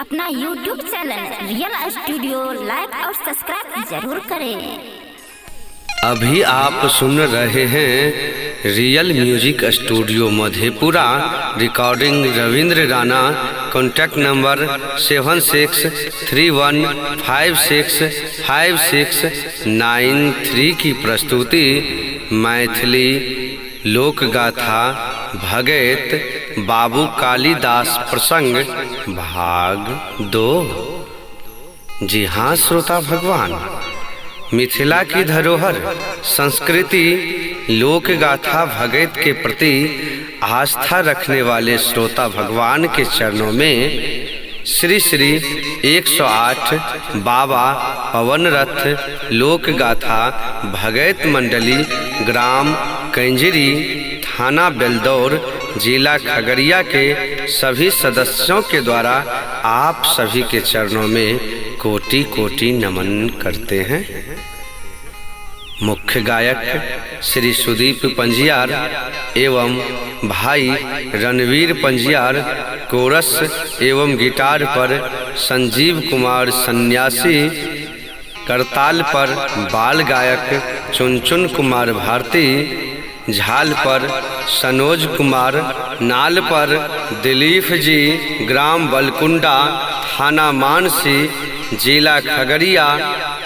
अपना YouTube channel real studio like और subscribe जरूर करें। अभी आप सुन रहे हैं real music studio Madhepura, recording Ravindra Rana, contact number 7631565693 की प्रस्तुति मैथिली लोकगाथा भगत बाबू कालिदास प्रसंग भाग 2। जी हाँ श्रोता भगवान, मिथिला की धरोहर संस्कृति लोकगाथा भगत के प्रति आस्था रखने वाले श्रोता भगवान के चरणों में श्री श्री 108 बाबा पवन रथ लोकगाथा भगत मंडली ग्राम कंजरी थाना बेलदौर जिला खगड़िया के सभी सदस्यों के द्वारा आप सभी के चरणों में कोटि कोटि नमन करते हैं। मुख्य गायक श्री सुदीप पंजियार एवं भाई रणवीर पंजियार, कोरस एवं गिटार पर संजीव कुमार सन्यासी, करताल पर बाल गायक चुनचुन कुमार भारती, झाल पर सनोज कुमार, नाल पर दिलीप जी, ग्राम बलकुंडा थाना मानसी जिला खगड़िया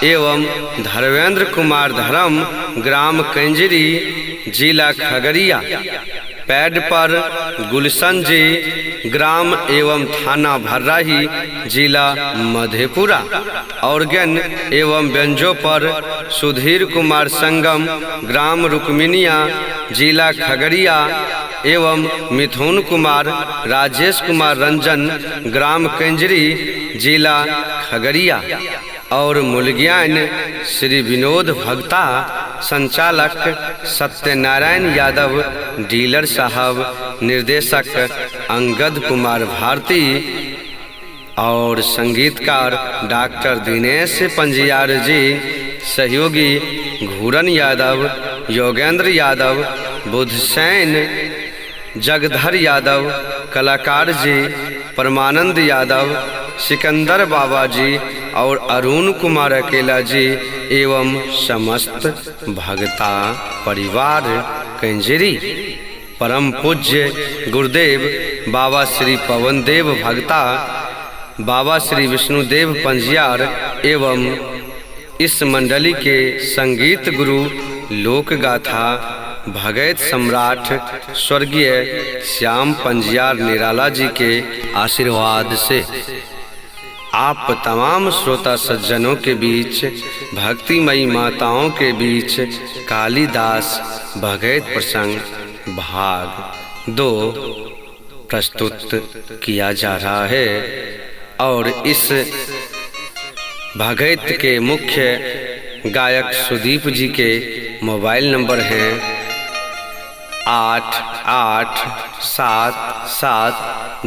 एवं धर्मेंद्र कुमार धर्म, ग्राम कंजरी जिला खगड़िया, पैड पर गुलशन जी, ग्राम एवं थाना भर्राही जिला मधेपुरा, ऑर्गन एवं व्यंजो पर सुधीर कुमार संगम, ग्राम रुक्मिनिया जिला खगड़िया एवं मिथुन कुमार, राजेश कुमार रंजन, ग्राम कंजरी जिला खगड़िया और मुलग्यान श्री विनोद भगता, संचालक सत्यनारायण यादव, डीलर साहब, निर्देशक अंगद कुमार भारती और संगीतकार डॉक्टर दिनेश पंजियार जी, सहयोगी घूरन यादव, योगेंद्र यादव, बुधसेन, जगधर यादव, कलाकार जी परमानंद यादव, सिकंदर बाबा जी और अरुण कुमार अकेला जी एवं समस्त भगता परिवार कंजरी। परम पूज्य गुरुदेव बाबा श्री पवन देव भगता, बाबा श्री विष्णुदेव पंजियार एवं इस मंडली के संगीत गुरु लोकगाथा भगत सम्राट स्वर्गीय श्याम पंजियार निराला जी के आशीर्वाद से आप तमाम श्रोता सज्जनों के बीच, भक्तिमयी माताओं के बीच कालिदास भगत प्रसंग भाग 2 प्रस्तुत किया जा रहा है। और इस भगत के मुख्य गायक सुदीप जी के मोबाइल नंबर हैं 8 8 7 7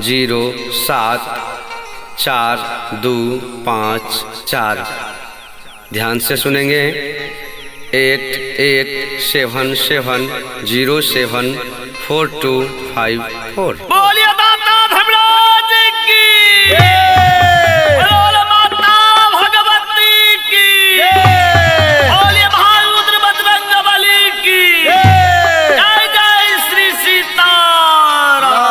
0 7 4 2 5 4। ध्यान से सुनेंगे। 8 8 7 7 0 7 4 2 5 4। बोलिए दाता धर्मराज की जय, बोलो माता भगवती की जय, बोलिए भाई रुद्र बजरंग बली की जय, जय जय श्री सीताराम।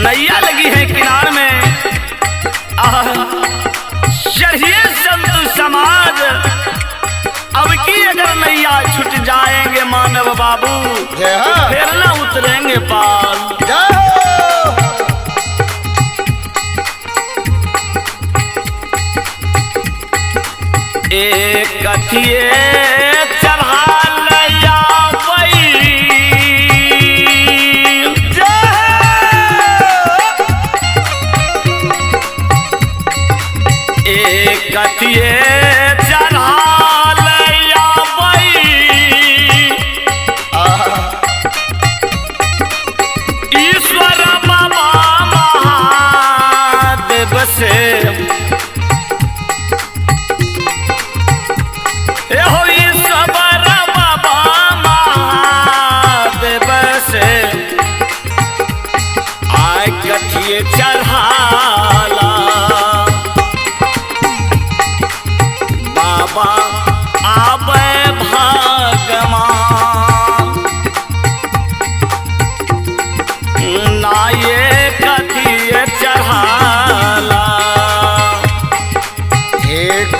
नैया लगी है किनार में, चढ़िए संत समाज। अब की अगर नैया छूट जाएंगे मानव बाबू, फिर ना उतरेंगे पार। एक कथिए चढ़ा नैया कथिए चढ़ा लैया ईश्वर बाबा महादेव से।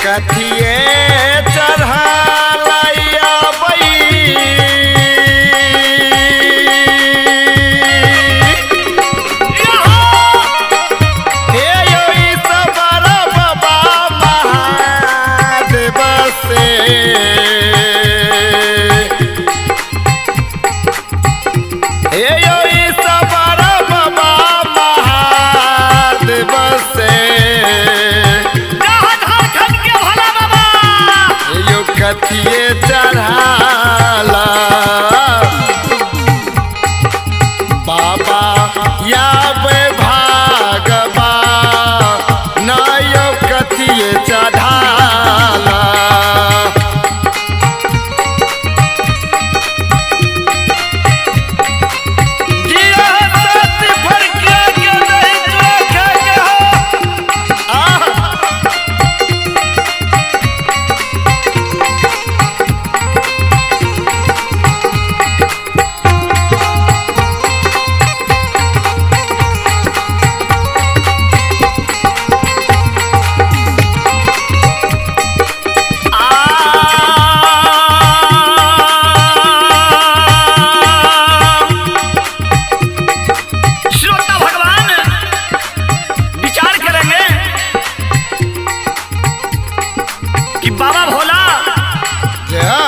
कथिए चढ़ालैया हे यो ईश्वर बाबा महादेव से। हे यो ईश्वर बाबा महादेव से। झारखंड के भोला बाबा। यो कथिए चढ़ाला बाबा या भागबा ना यो कथिए चढ़ाला। जिया सत फरकिया के नहीं चोखा के हो। आह! श्रोता भगवान विचार करेंगे कि बाबा भोला जय हो,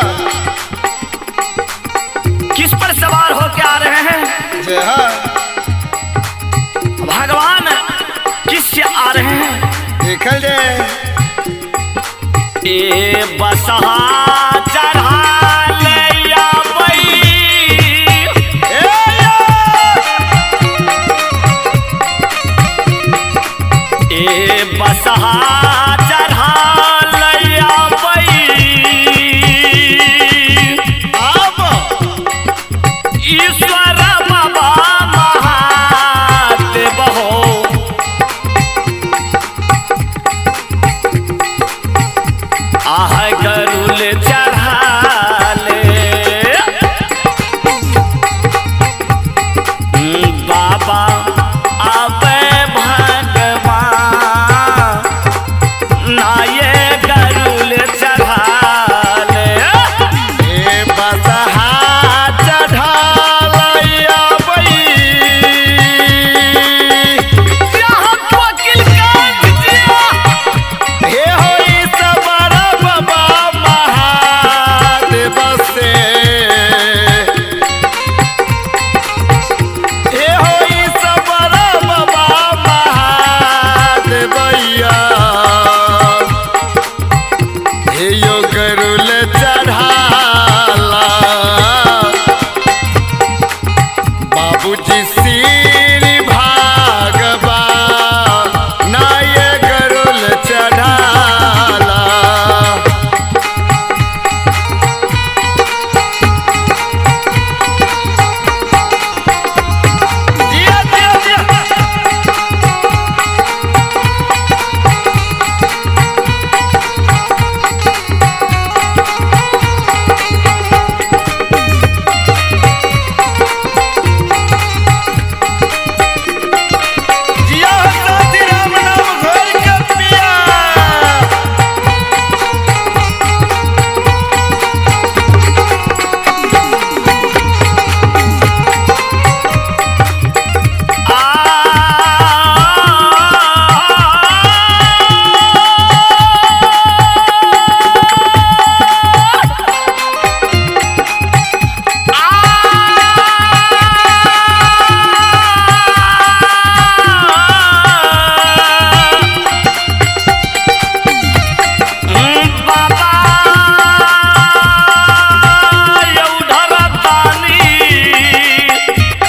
किस पर सवार होके आ रहे हैं, जय हो। भगवान किससे आ रहे हैं। देखल जाए। ए बसहा चढ़ा ले आबई। ए यो! ए बसहा चढ़ा ले आबई। आब ईश्वर बाबा महादेव हो। आह गरुल चढ़ाले बाबा आबे भगवान ना ये गरुल चढ़ाले। ए बसहा चढ़ालैया बई। जहाँ कोकिल कांच जिया। हे हो ईश्वर बाबा महादेव से। हे हो ईश्वर बाबा महादेवैया। हे यो गरुल चढ़ाला बाबूजी श्री भागबा ना ये गरुल चढ़ाला। जिया जिया जिया। जिया साथी राम नाम घोर के पिया।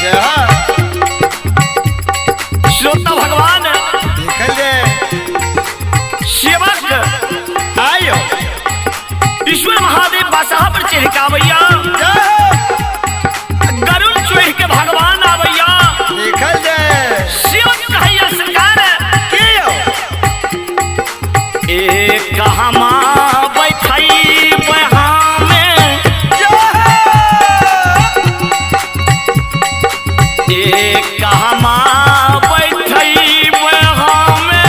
जय हो, श्रोता भगवान देखल जाए। सेवक आयो ईश्वर महादेव बादशाह पर चढ़ के आवैया, जय हो, गरुड़ चढ़ के भगवान आवैया। देखल जाए। सेवक कहैया सरकार के हो? एक हमा बैठई बहामे। जय हो। एक हमा बैठई बहामे।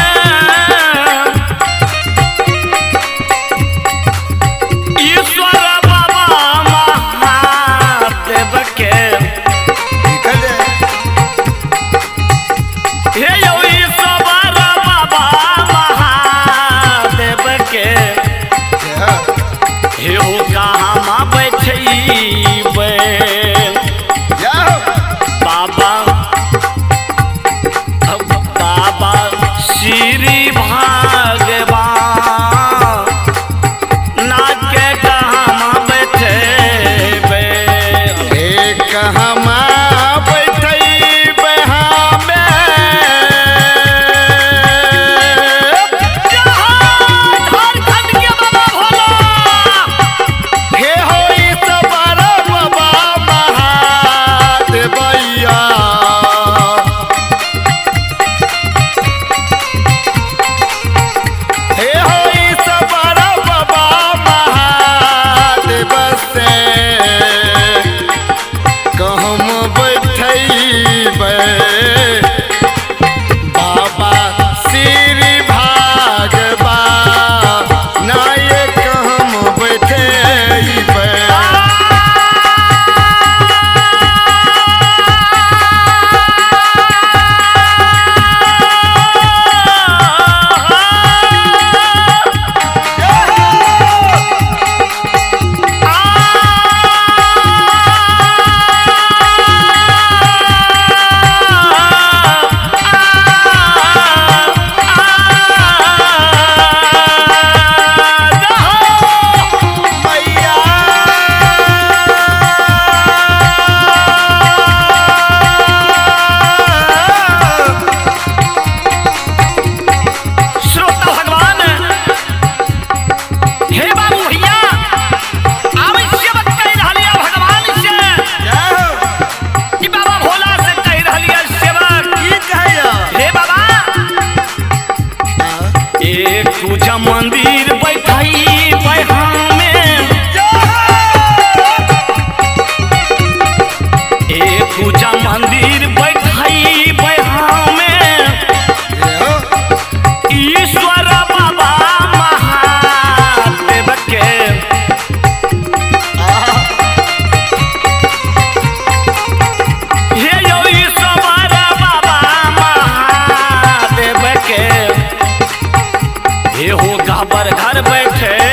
एक पूजा मंदिर बैठाई में। एक पूजा मंदिर बैठाई में। ईश्वर बाबा महादेव के। हे यो ईश्वर बाबा महादेव के। हे हो गाबर घर बैठे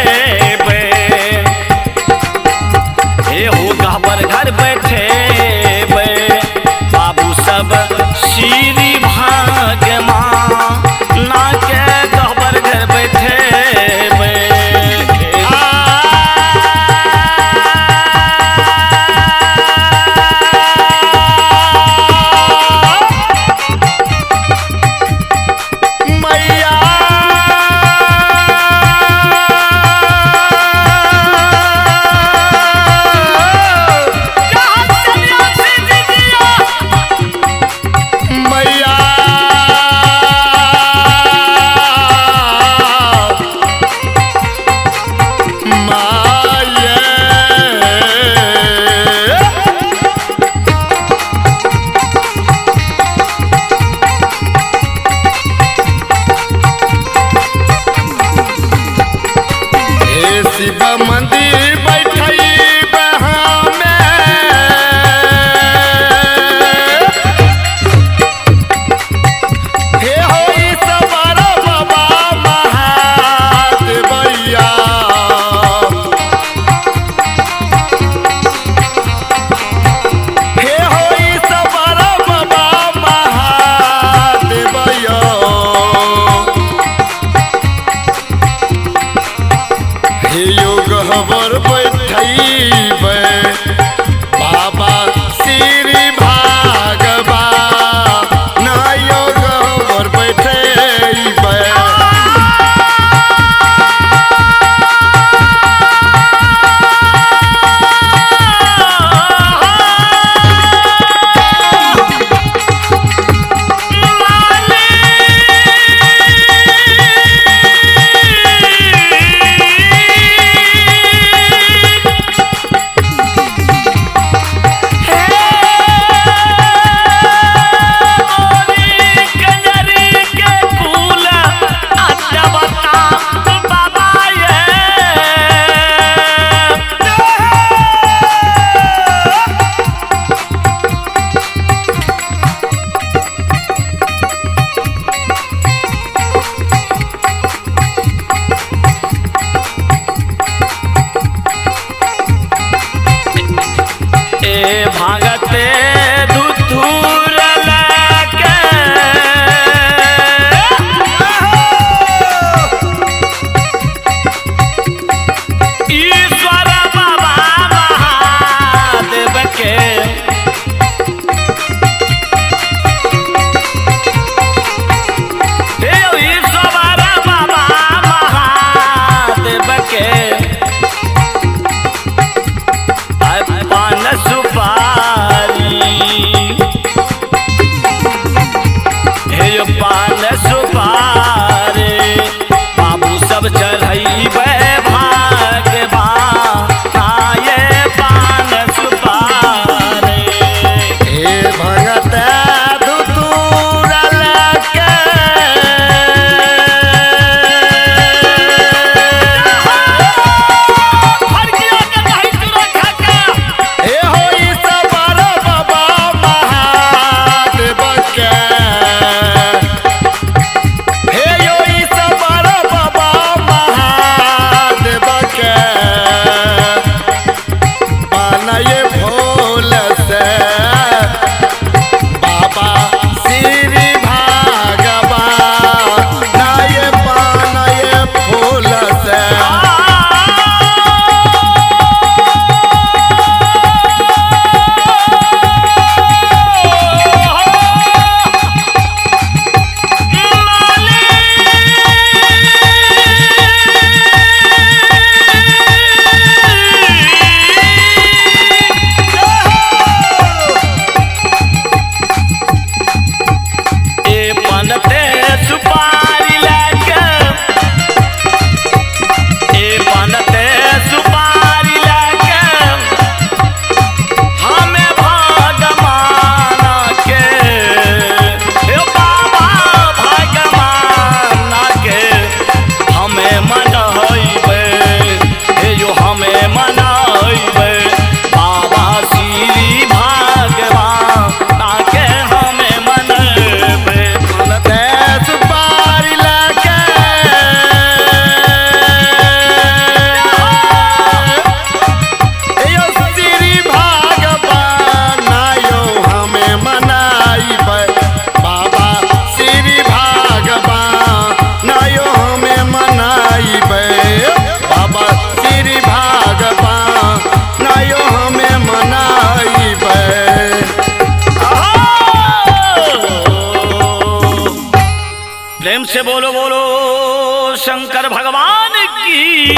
शंकर भगवान की।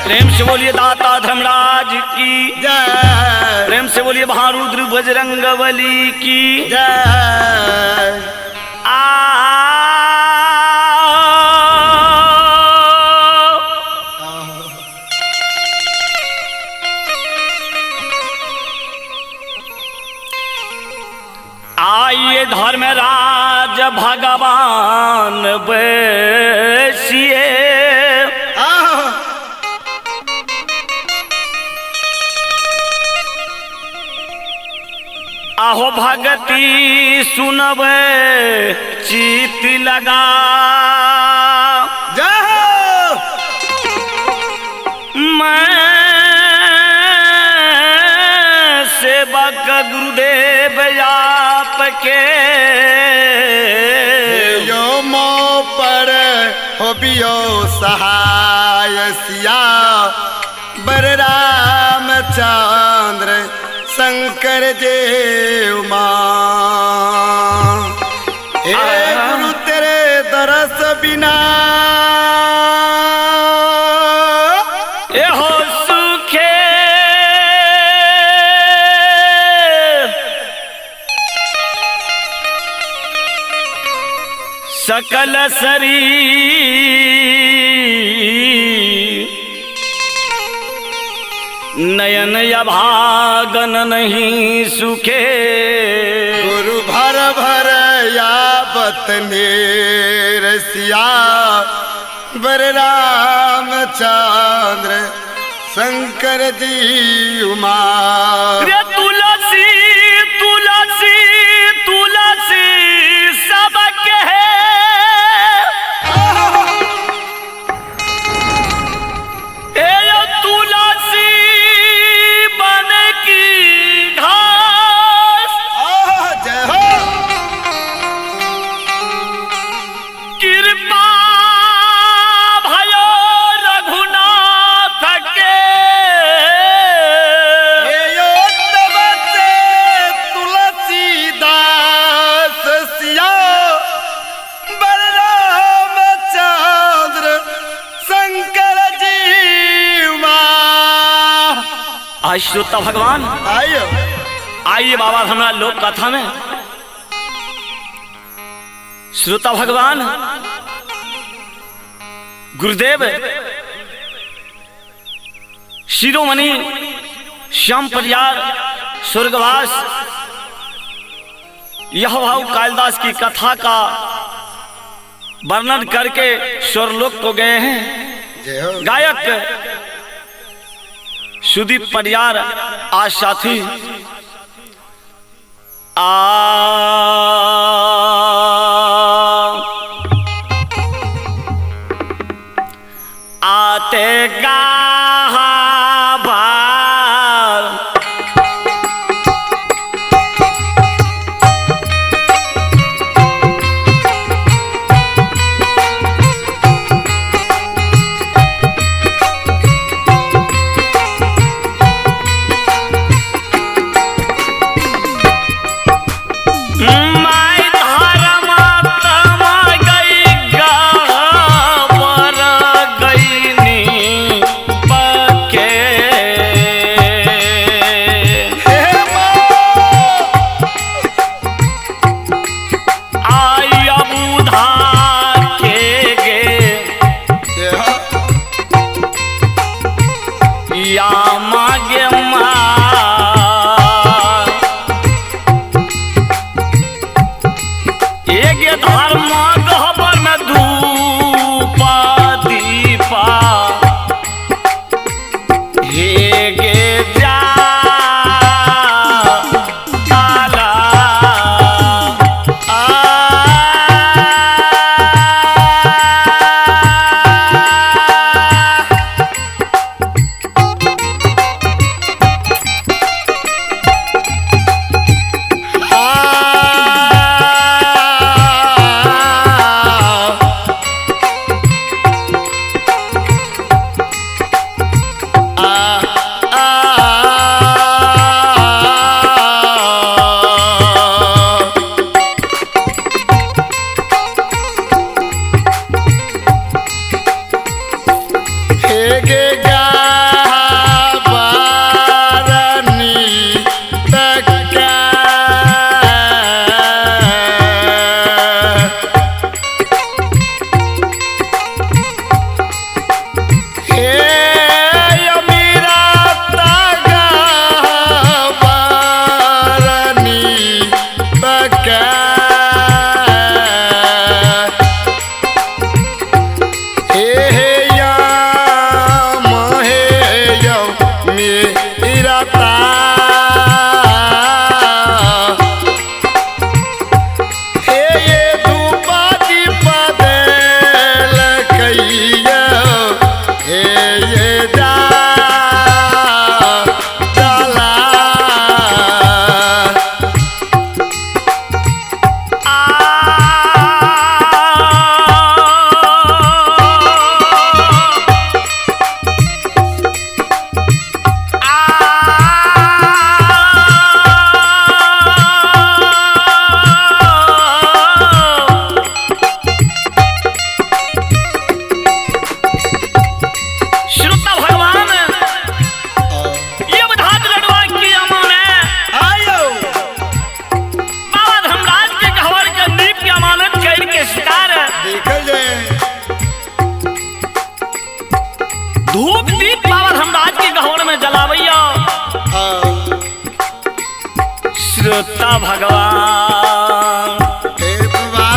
प्रेम से बोलिए दाता धर्मराज की जय। प्रेम से बोलिए महारुद्र बजरंगबली की जय। आ आइए धर्मराज भगवान बैसिए, आहो भगती सुनबे चित लगा। जय हो। मैं सेवक गुरुदेव आपके, यो मो पर हो बियो सहाय सिया बर राम चंद्र शंकर देव मां। हे गुरु तेरे दरस बिना ए हो सुखे सकल शरीर, नयन अभागन नहीं सुखे। गुरु भर भर यावत नेर सिया बर राम चंद्र शंकर जी उमा। तुलसी तुलसी तुलसी सबके है, तुलसी बन की घास। जय हो। कृपा भयो रघुनाथ के, तुलसीदास सिया बलराम चंद्र शंकर जी। आज श्रोता भगवान आइए आइए बाबा हमारा लोक कथा में। श्रोता भगवान गुरुदेव शिरोमणि श्याम परियार स्वर्गवास, यह भाव कालिदास की कथा का वर्णन करके स्वर्लोक को गए हैं। गायक सुदीप परियार आज साथी आ आते गाहा भार गई गई नी पर। गे गाबारनी तका हे अमीरा तगा बारनी तका हे हे या महे यौ मेरा ता हे ये धूपा दीपा देल कैया हे ये जा जाला। आ श्रोता भगवान ये बधात लडवा की अमान है। आयो बाबा धर्मराज के गहवर के दीप की अमानत कर के शिकार देखल जाए। धूप दीप बाबा धर्मराज के गहवर में जलावैया। श्रोता भगवान हे बाबा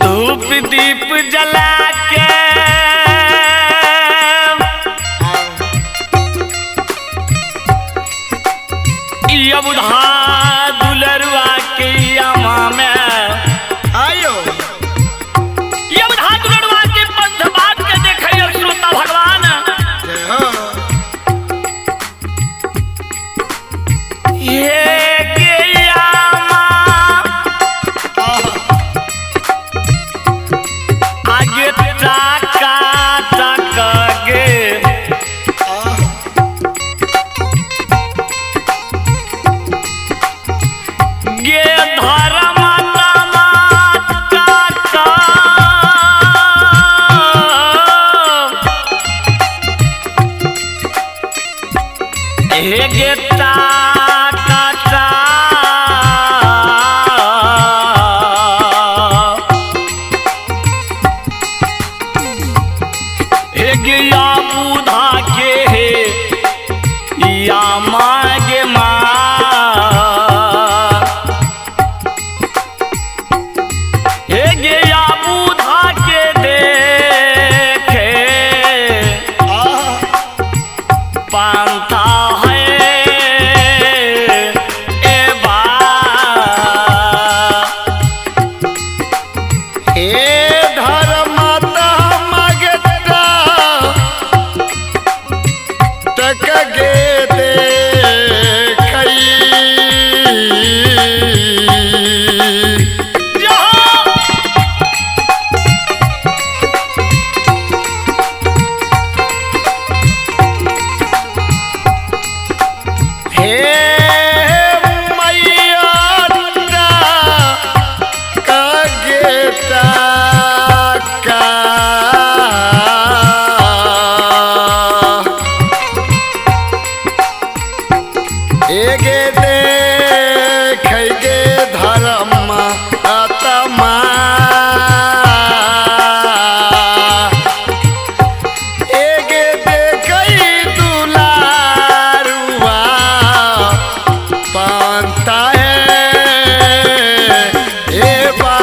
धूप दीप जला के यबुधा दुलरुआ के अमा में आयो यबुधा दुलरुआ के पंथ बाट के देखैया श्रोता भगवान। जय हो। ये के आमा आगे टाका टाका गे गे धर्म तमा टाका हे गे टाका टा हे गिया बुधा के हे या मागे माँ हे गिया बुधा के देखे पंथा है ए बा। हे धर्माता मगता तक गे देखई। हे मैया कगेता का एगे देखै गे धर्म आत्मा एगे देखै दुलारुआ पंता है ए बा।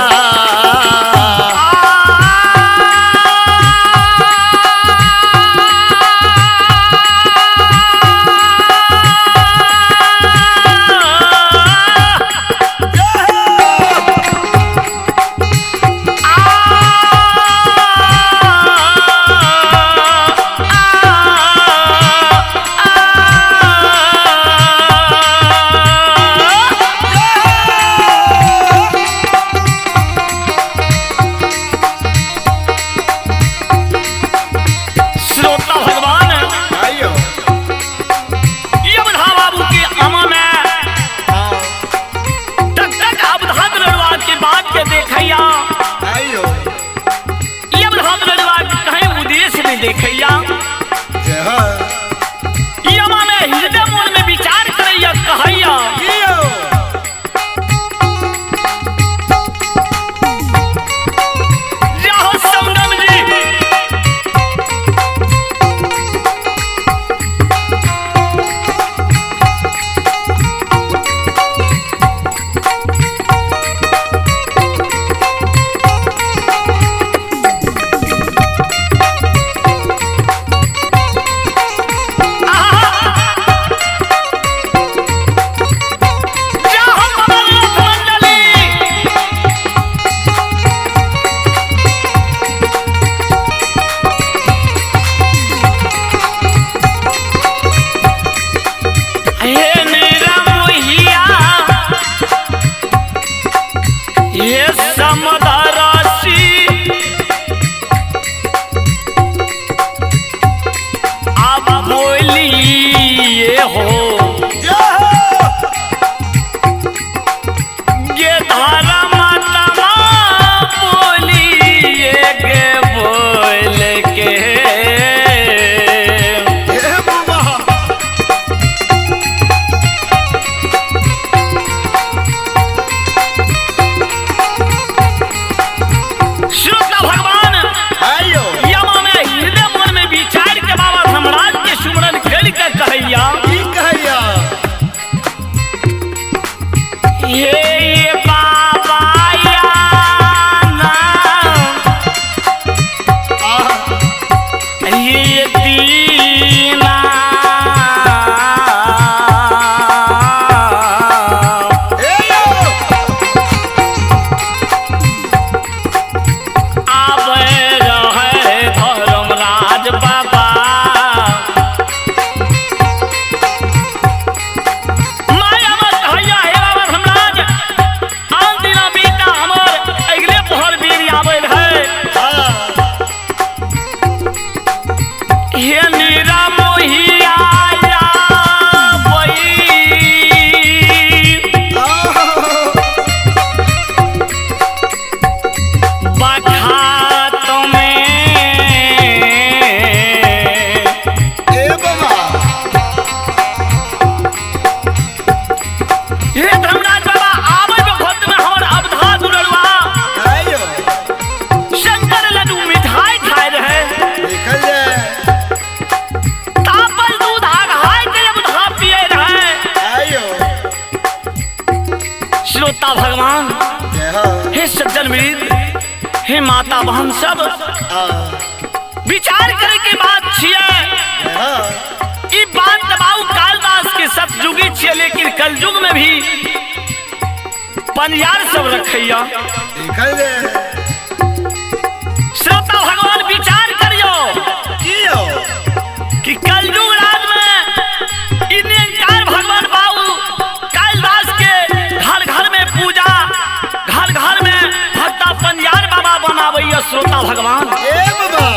बखात में। ए बाबा। हे धर्मराज बाबा, आबै वक्त में हमर अवधा दुलरुआ आइयो। शंकर लड्डू मिठाई खाए रहे। देखल जाए। तापल दूध आघाय के अवधा पिए रहे। आइयो। श्रोता भगवान, जय हो। हे सज्जन वृद्ध, हे माता बहन सब, आ विचार करे के बात छिए। जय हो। ई बात दबाऊ कालदास के सतयुगी छिए, लेकिन कलयुग में भी पनियार सब रखैया। देखल जाए। श्रोता भगवान, विचार करियो की हो? कि कलयुग राज में ई निरंकार भगवान बाबू कालिदास के घर घर में पूजा, घर घर में भक्ता पंजार बाबा बनाबैया। श्रोता भगवान, ए बाबा।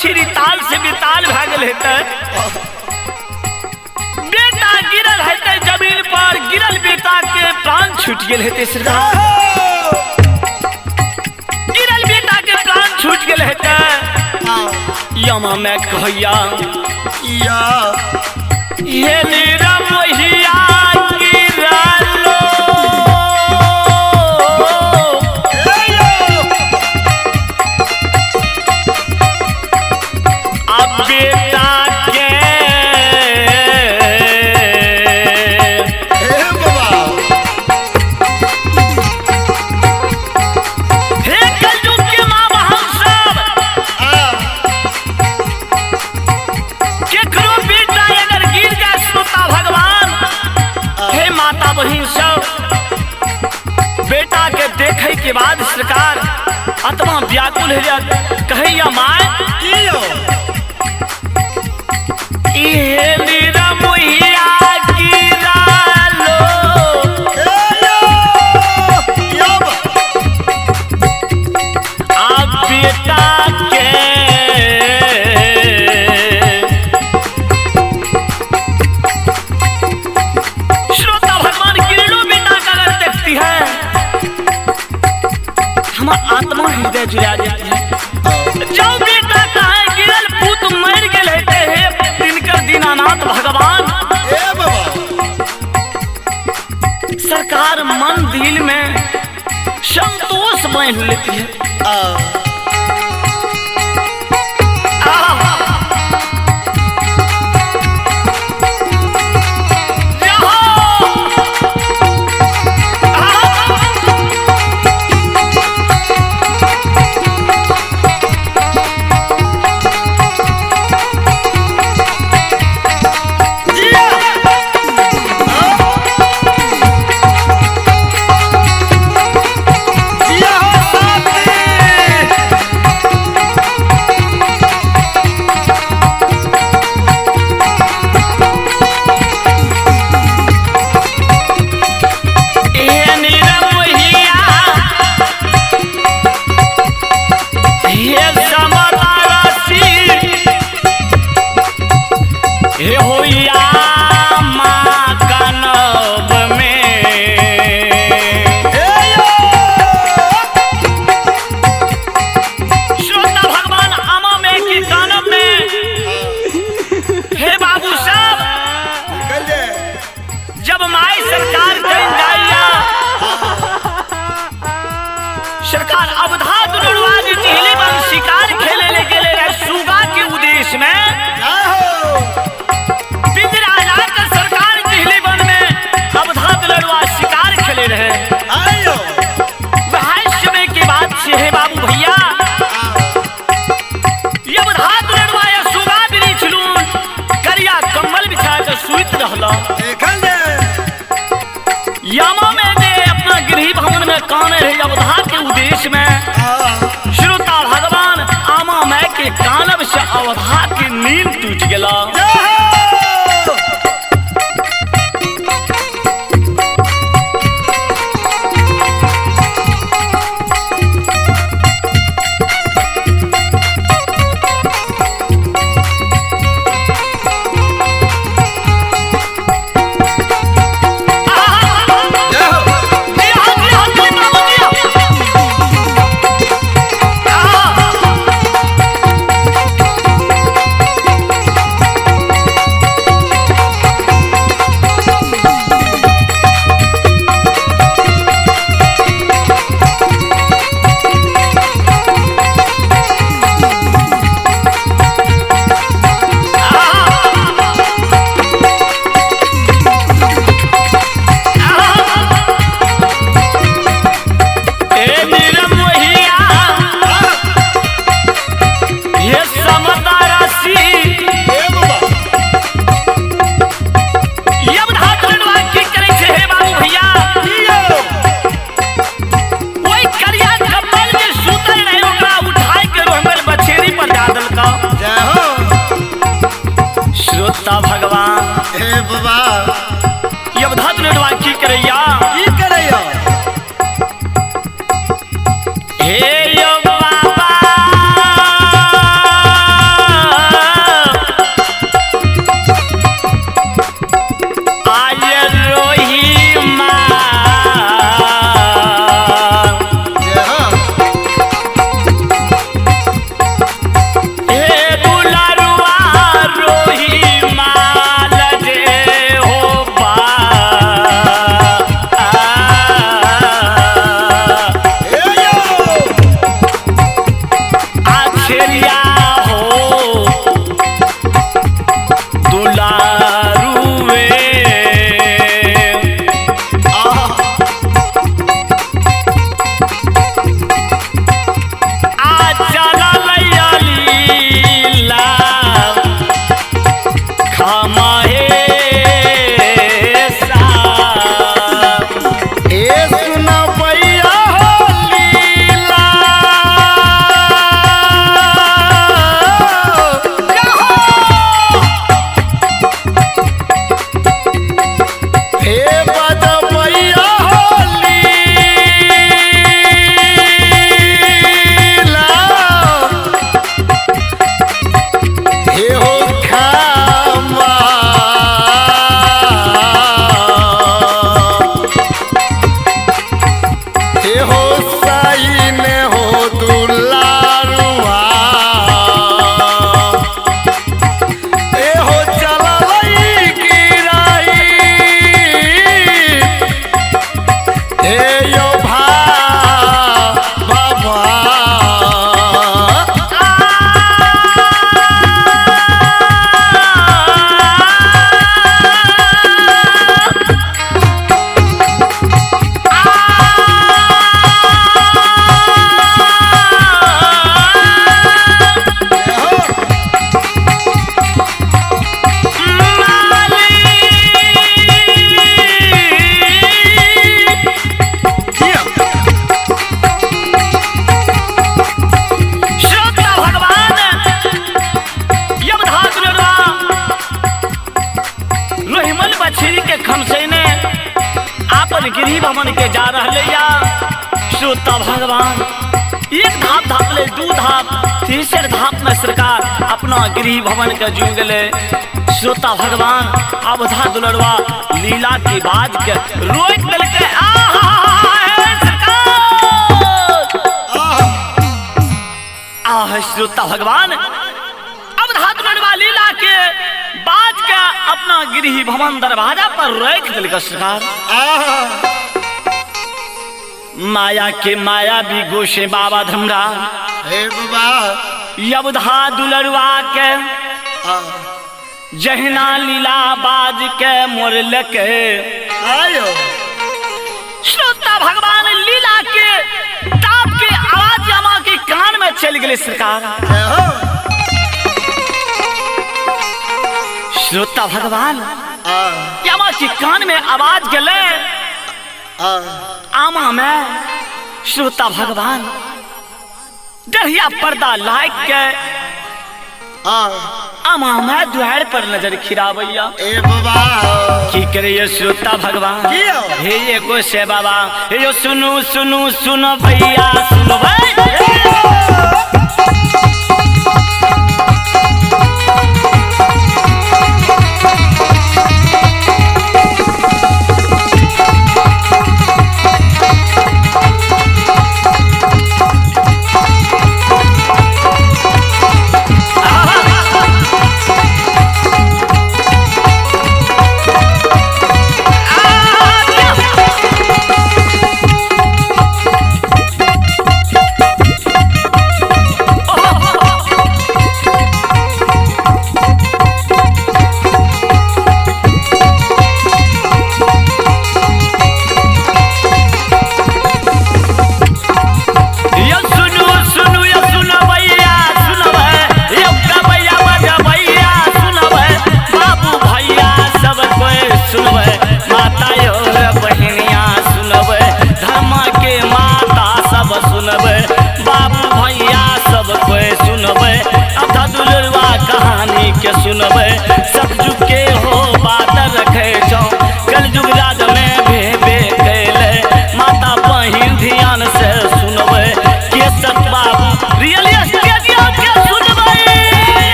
मछली ताल से बेताल भए गेल हेतै। बेटा गिरल हेतै जमीन पर, गिरल बेटा के प्राण छूट गेल हेतै सरकार। गिरल बेटा के प्राण छूट गेल हेतै। यमा में कहैया या हे निरमोहिया गिरलो अब बेटा के हे बाबा हे कलयुग के माँ बहन सब केकरो बेटा अगर गिर जाए श्रोता भगवान, हे माता बहिन सब, बेटा के देखे के बाद सरकार आत्मा व्याकुल हो जात। कहैया माय की यो इहे निरमोहिया गिरालो हे यो या बा आ बेटा के श्रोता भगवान गिरलो बेटा का अगर देखती है हमार आत्मा हृदय जुड़ा जाती है। जो बेटा कहे गिरल पूत मर गेल हेते हे दिनकर दीनानाथ भगवान, हे बाबा सरकार मन दिल में संतोष बांध लेती है। जिया हो साथी। हे निरमोहिया हे समतारसी हे होइया माँ कनब में। हे यो श्रोता भगवान आमा में कि कानब में हे बाबू साहब, निकल जाए। जब माई सरकार कहीं जाइया सरकार अवधा दुर्वाज चिहली बन शिकार खेले ले गेले रहे सुगा के उद्देश्य में। जय हो पिंजरा लाकर सरकार चिहली बन में अवधा दुर्वा शिकार खेले रहे। आयो वह समय के बाद से हे बाबू भैया अवधा दुर्वा या सुगा वृक्ष लून करिया कम्बल बिछा के सुइत रहला। देखल जाए। यामा में जे अपना गृह भवन में काने रहे अवधा के उद्देश्य में। श्रोता भगवान आमा मैं के कानब से अवधा के नींद टूट गेला। जय हो जय हो जी हाँ, जी हाँ, जी बाबू, जी हाँ। श्रोता भगवान एक धाप धाप ले दू धाप तीसर धाप में सरकार अपना गृह भवन के जुड़ गए। श्रोता भगवान अवधा दुलरवा लीला के बाद के रोक दिलके। आहा सरकार आह श्रोता भगवान अवधा दुलरवा लीला के बाज के अपना गृह भवन दरवाजा पर रोक दिलके सरकार। माया के माया भी गोशे बाबा धमरा हे बाबा यवधा दुलरवा के जहिना लीला बाज के मोरल के आयो। श्रोता भगवान लीला के ताप के आवाज यमा के कान में चल गए सरकार। श्रोता भगवान यमा के कान में आवाज गले आमा में। श्रोता भगवान दरिया पर्दा लाइक के आमा में दुहार पर नजर खिरावैया। ए बाबा की करे श्रोता भगवान हे एगो से बाबा हे यो सुनु सुनु सुनो भैया सुनो भाई।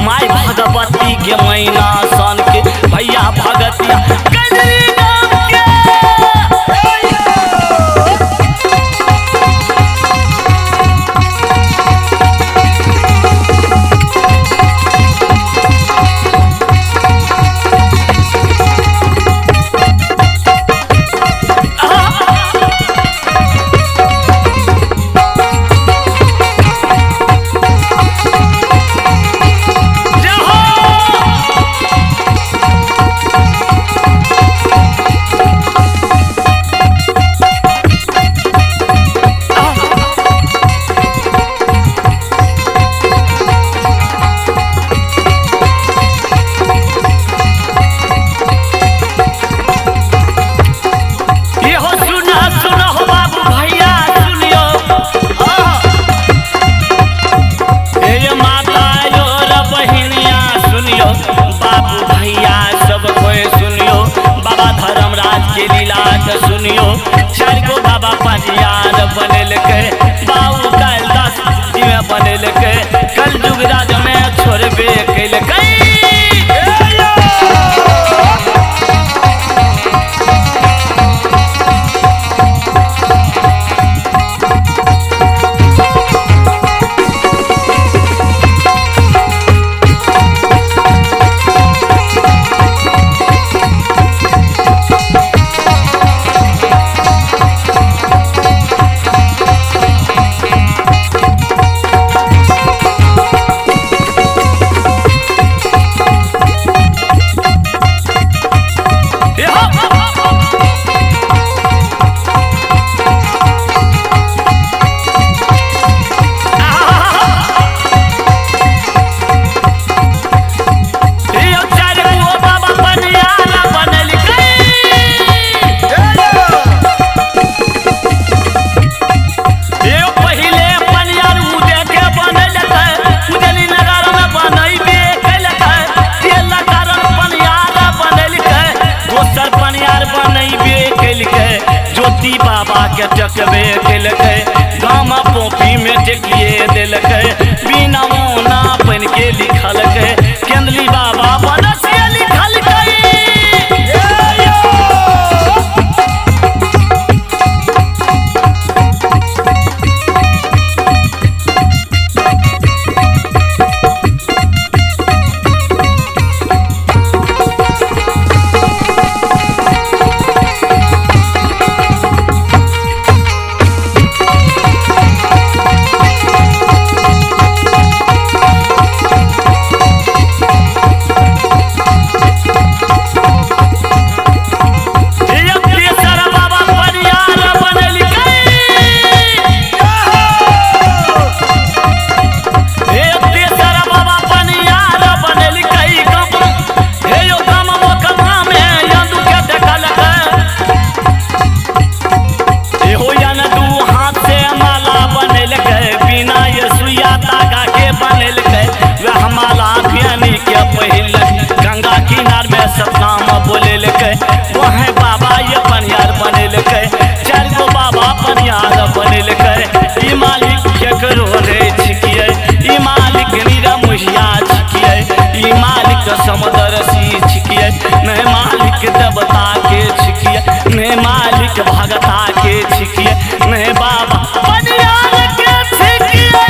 माय भगवती के मैना सन के भैया भगतिया गजरी नाम के। जय हो। बनेलकै बाबू कालिदास जी में बनेलकै कलयुग राज में छोड़बे केलकै। ज्योति बाबा के टकबे केलकै गामा पोपी में टेकिए देलकै बिना मोना बन के लिखलकै केंदली बाबा बनसिया लिखलकै। मालिक देवता के छिकिए ने मालिक भगता के छिकिए ने बाबा बनियार के छिकिए।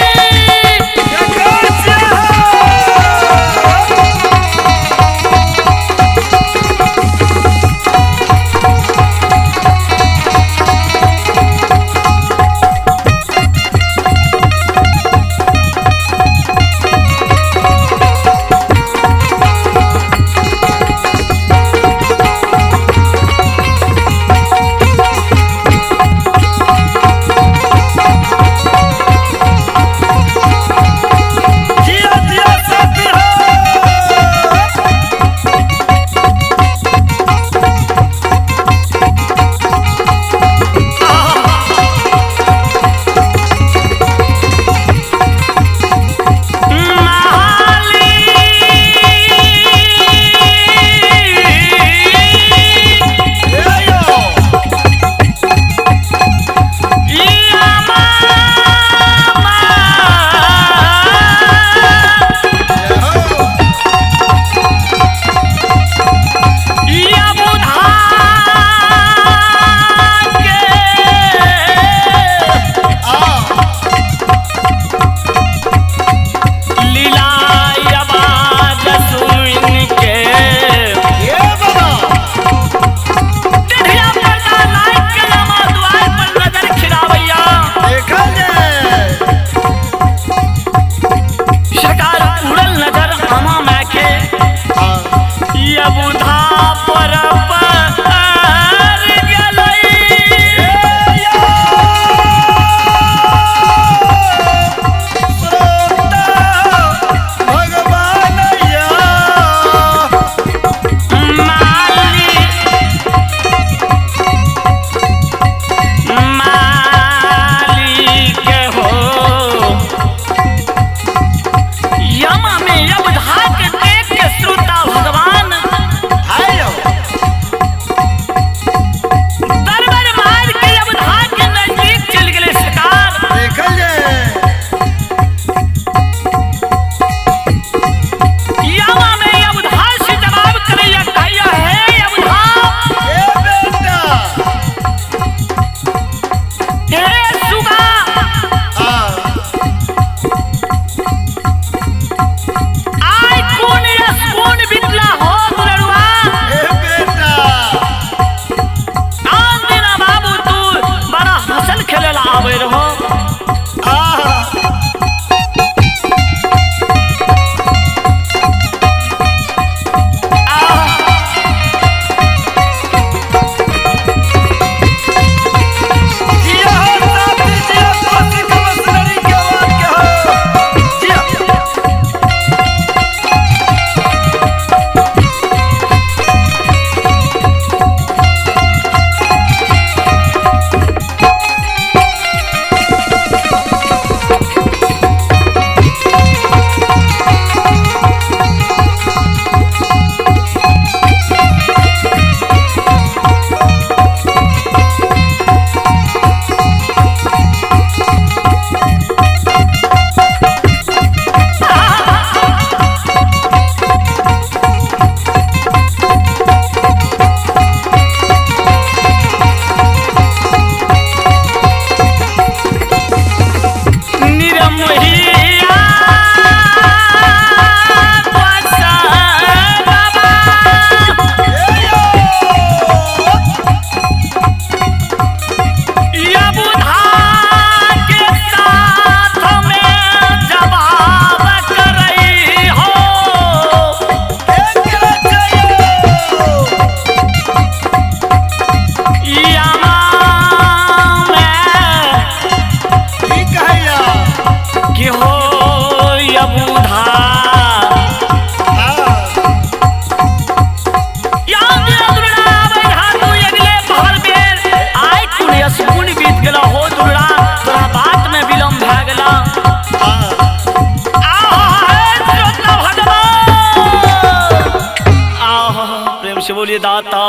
बोलिए दाता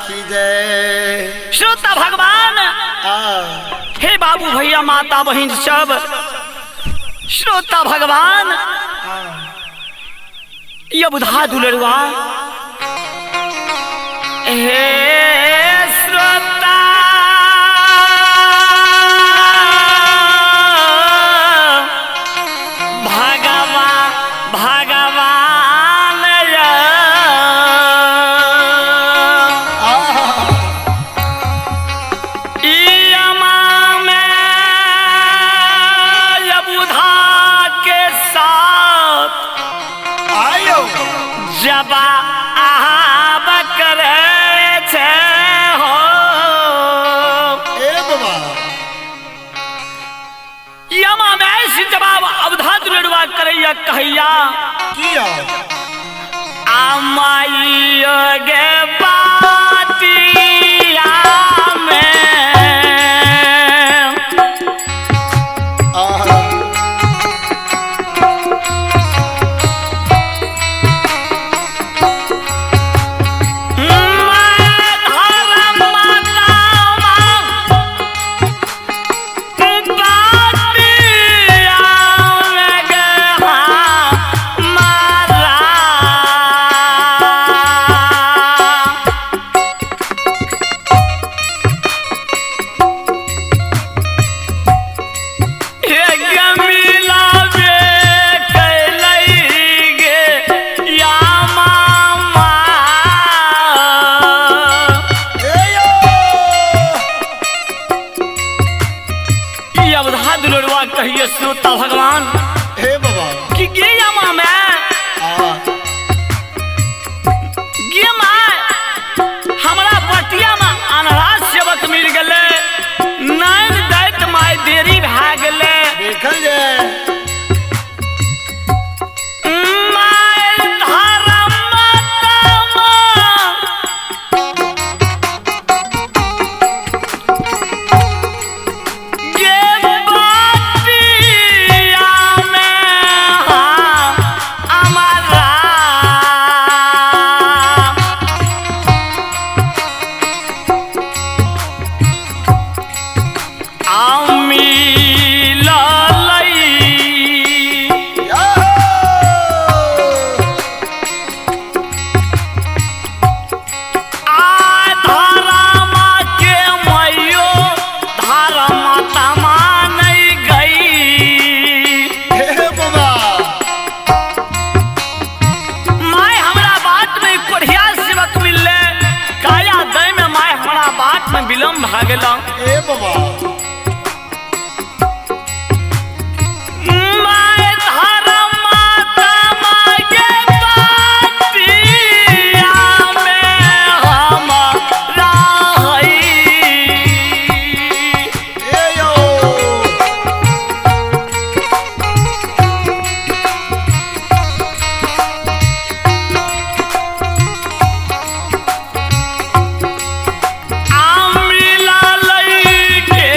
की जय। श्रोता भगवान, हे बाबू भैया माता बहन सब, श्रोता भगवान ये बुधा दुलरुआ हे श्रोता भगवान के साथ आयो जबा आब करे छे हो ए बाबा यमा में ऐसी जवाब अवधा दुलड़वा करैया कहैया किया आमाई गे बातिया में आहा ए यो कहिए श्रोता भगवान हे बाबा कि गे यमा में आ गे माय हमरा बटिया में अनरा सेवक मिल गेले, नैन दैत माय देरी भए गेले। देखल जाए my धर्म तमा गे बटिया में हमारा आमी धारामा के मैयो धारामा तमा नहीं गई। हे बाबा my हमरा बाट में कोढ़िया सेवक मिलले, काया दई में my हमरा बाट में विलम्ब भा गेला। ए बाबा my धारामा तमा के बाटिया में हमरा हई। ए यो आमिला लई के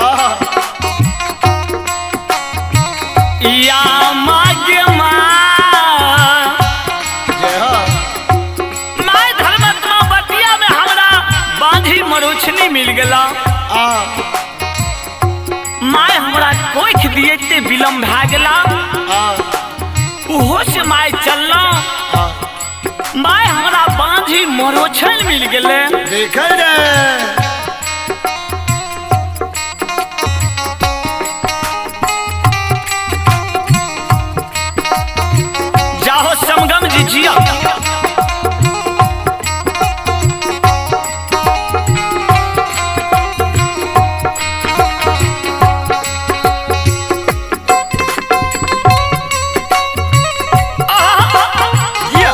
आहा या मागे माँ जय हो my धर्मात्मा बटिया में हमरा बांधी मरुछनी मिल गेला। आ my हमरा कोख दिए ते विलम्ब भए गेला, आ उहो से my चलना। आ my हमरा बांधी मरुछन मिल गेले। देखल जाए जाहो समगम जी जिया या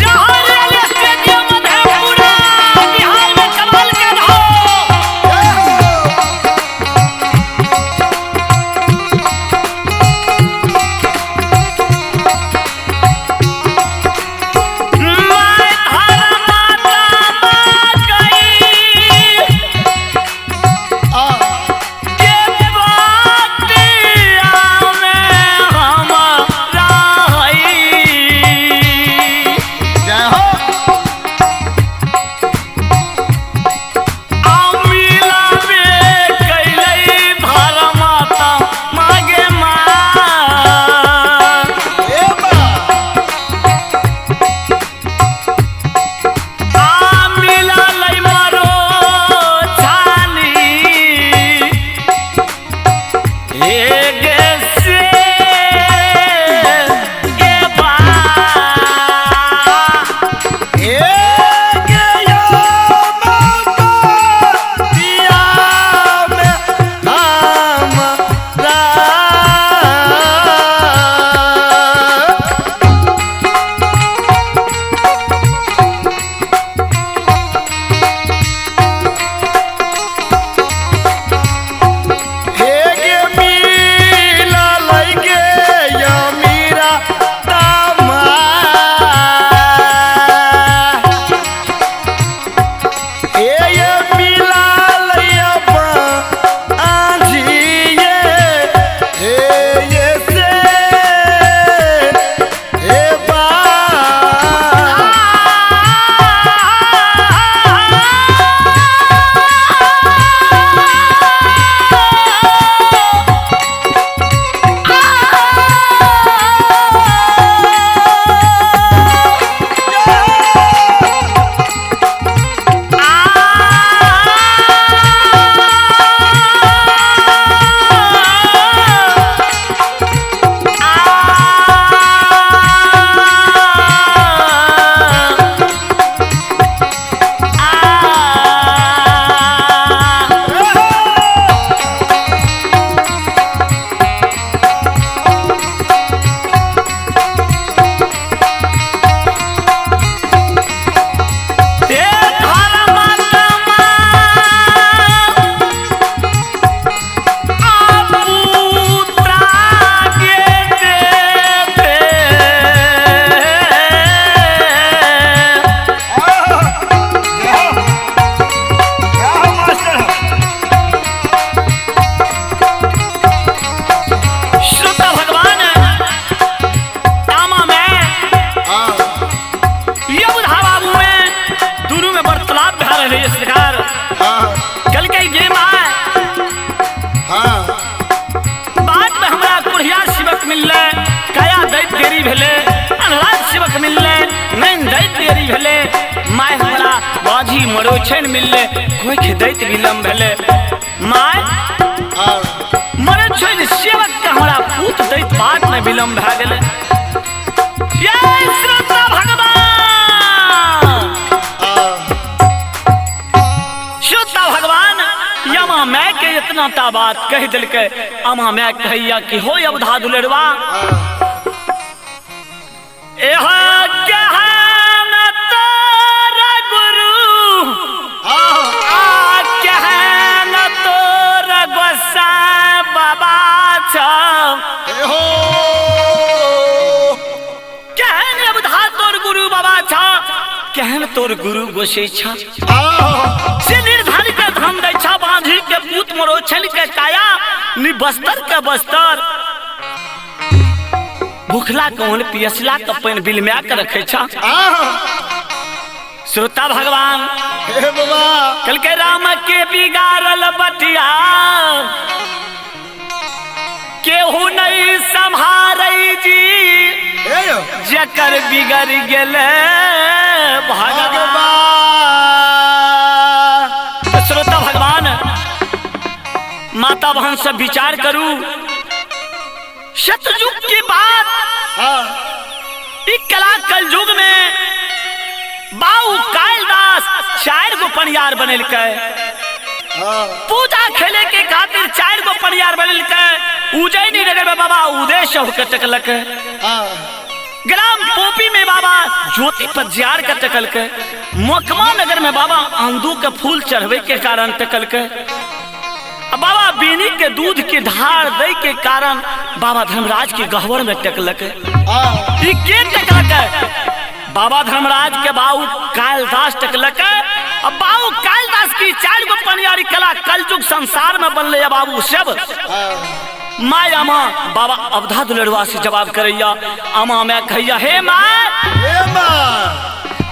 जाहो रियल स्टेडियम मधेपुरा। मरोछन मिलले कोई दैत विलम्ब भेले my मरोछन सेवक के हमरा पूत दैत बात में विलम्ब भए गेले। ये श्रोता भगवान, श्रोता भगवान यमा मैं के इतना ता बात कह दिलके। अमा मैं कहैया कि हो अवधा दुलरवा एह केहन तोरा गुरु आ केहन तोरा गोसाई बाबा छौ, केहन अवधा तोर गुरु बाबा छौ, केहन तोर गुरु गोसाई छौ से निर्धन के धन दै छौ, बांधी के पूत मरोछन के काया नि बस्तर के बस्तर, भूखला कौन पियसला के पानि बिलमा के रखे छा। श्रोता भगवान हे बाबा कल के राम के बिगाड़ल बटिया केहू नहीं संभारै जी, जकर बिगड़ गेले भगवान। तो श्रोता भगवान माता बहन सब विचार करू, सतयुग की बात कला कलयुग में बाऊ कालिदास 4 गो पनियार बनेलकै, पूजा खेले के खातिर 4 गो पनियार बनेलकै। उज्जैनी नगर में बाबा उदय के टकलक, ग्राम पोपी में बाबा ज्योति पजियार के टकलक, मोकमा नगर में बाबा आंदू के फूल चढ़वे के कारण टकलक, बाबा बीनी के दूध के धार दे के कारण बाबा धर्मराज के गहवर में टकलक। के टकलक? बाबा धर्मराज के बाऊ कालिदास टकलक। अब बाऊ कालिदास की 4 गो पनियारी कला कलयुग संसार में बनले बाबू सब। My अमा बाबा अवधा दुलरवा से जवाब करैया, अमा मैं कहिया हे माँ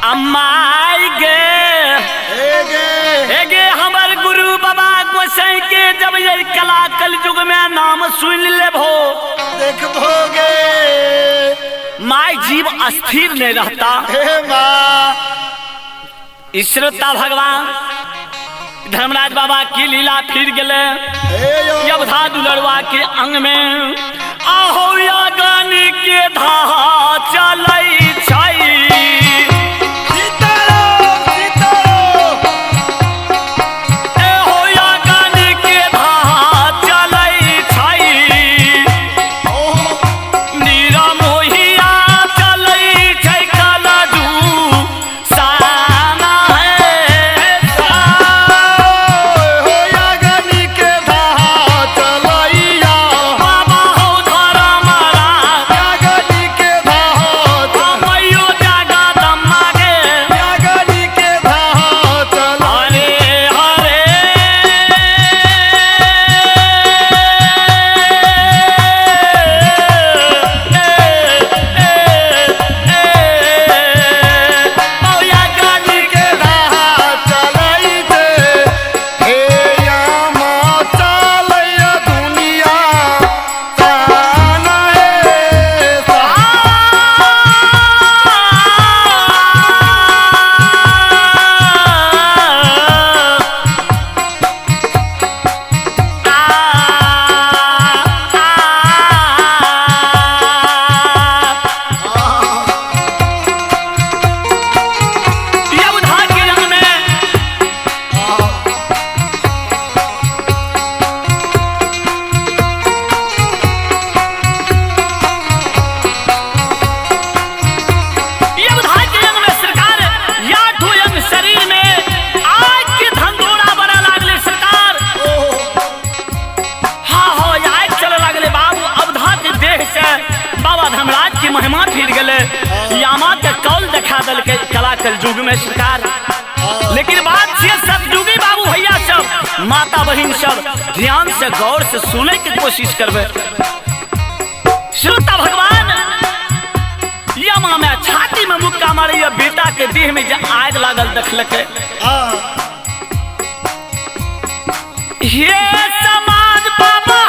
अम्माई गे हे गे हमर गुरु बाबा गोसाई के जब ये कला कलयुग में नाम सुन लेबो देखबोगे my जीव अस्थिर नहीं रहता। हे माँ श्रोता भगवान धर्मराज बाबा की लीला फिर गेले अवधा दुलरवा के अंग में आहो यागन के धाहा चलै छै, महिमा फिर गले यामा के कौल देखा दल के कला कलयुग में सरकार। लेकिन बात छे सतयुगी बाबू भैया सब माता बहन सब ध्यान से गौर से सुने के कोशिश करबे। श्रोता भगवान यमा में छाती में मुक्का मारे बेटा के देह में जे आग लागल देखलके ये समाज बाबा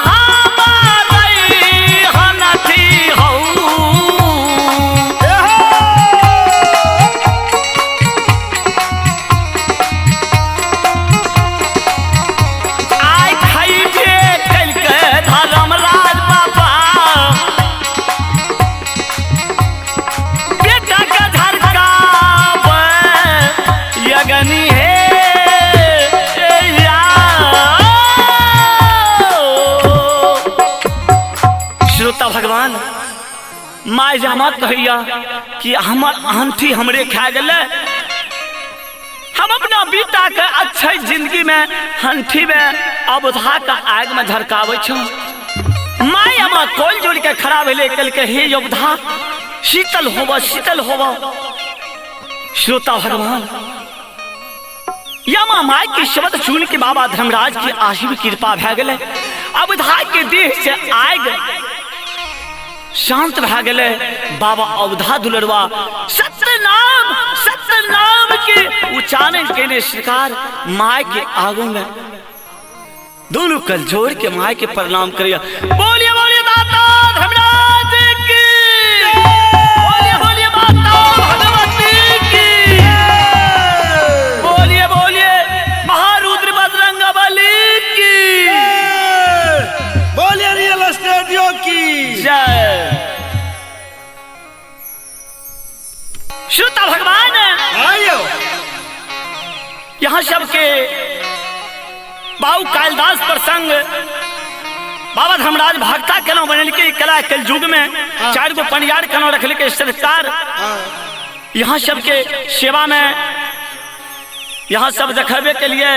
माय जामा कहैया कि हमर आंठी हमरे खा गेलै। हम अपना बेटा के अच्छे जिंदगी में हंठी में अवधा के आग में झरकावे छो। माय हमार कोल जोड़ के खड़ा भेले कल के हे योद्धा शीतल होवा शीतल होवा। श्रोता भगवान यमा माय के शब्द सुन के बाबा धर्मराज की आशीर्वाद कृपा भै गेलै। अवधा के देह से आग शांत भै गेलै। बाबा अवधा दुलरवा सत्यनाम सत्यनाम के उच्चारण केने सरकार my के आगू में दोनों कल जोड़ के my के प्रणाम करिया। बोलिए बोलिए दाता धर्मराज की, बोलिए बोलिए माता भगवती की, बोलिए बोलिए महारुद्र बजरंग बली की, बोलिए रियल स्टूडियो की जय। श्रोता भगवान आयो यहाँ सबके बाबू कालिदास प्रसंग बाबा धर्मराज भक्ता केना बनेलकै कला कल युग में चार गो पनियार केना रखलकै सरकार। यहाँ सबके सेवा में यहाँ सब देखबे के लिए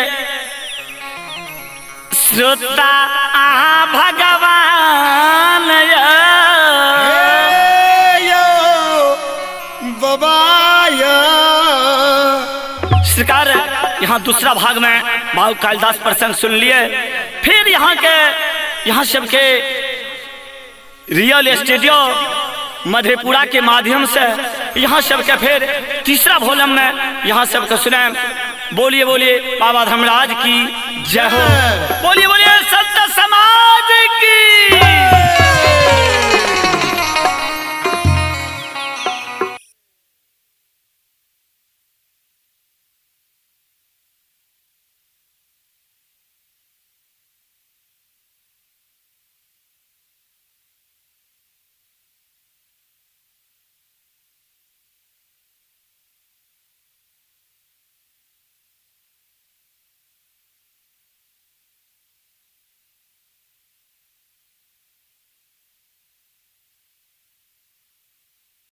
श्रोता आहा भगवान सरकार। यहाँ दूसरा भाग में बाबू कालिदास प्रसंग सुन लिए। फिर यहाँ के यहाँ सबके रियल स्टूडियो मधेपुरा के माध्यम से यहाँ सबके फिर तीसरा वॉल्यूम में यहाँ सबके सुने। बोलिए बोलिए बाबा धर्मराज की जय हो। बोलिए बोलिए।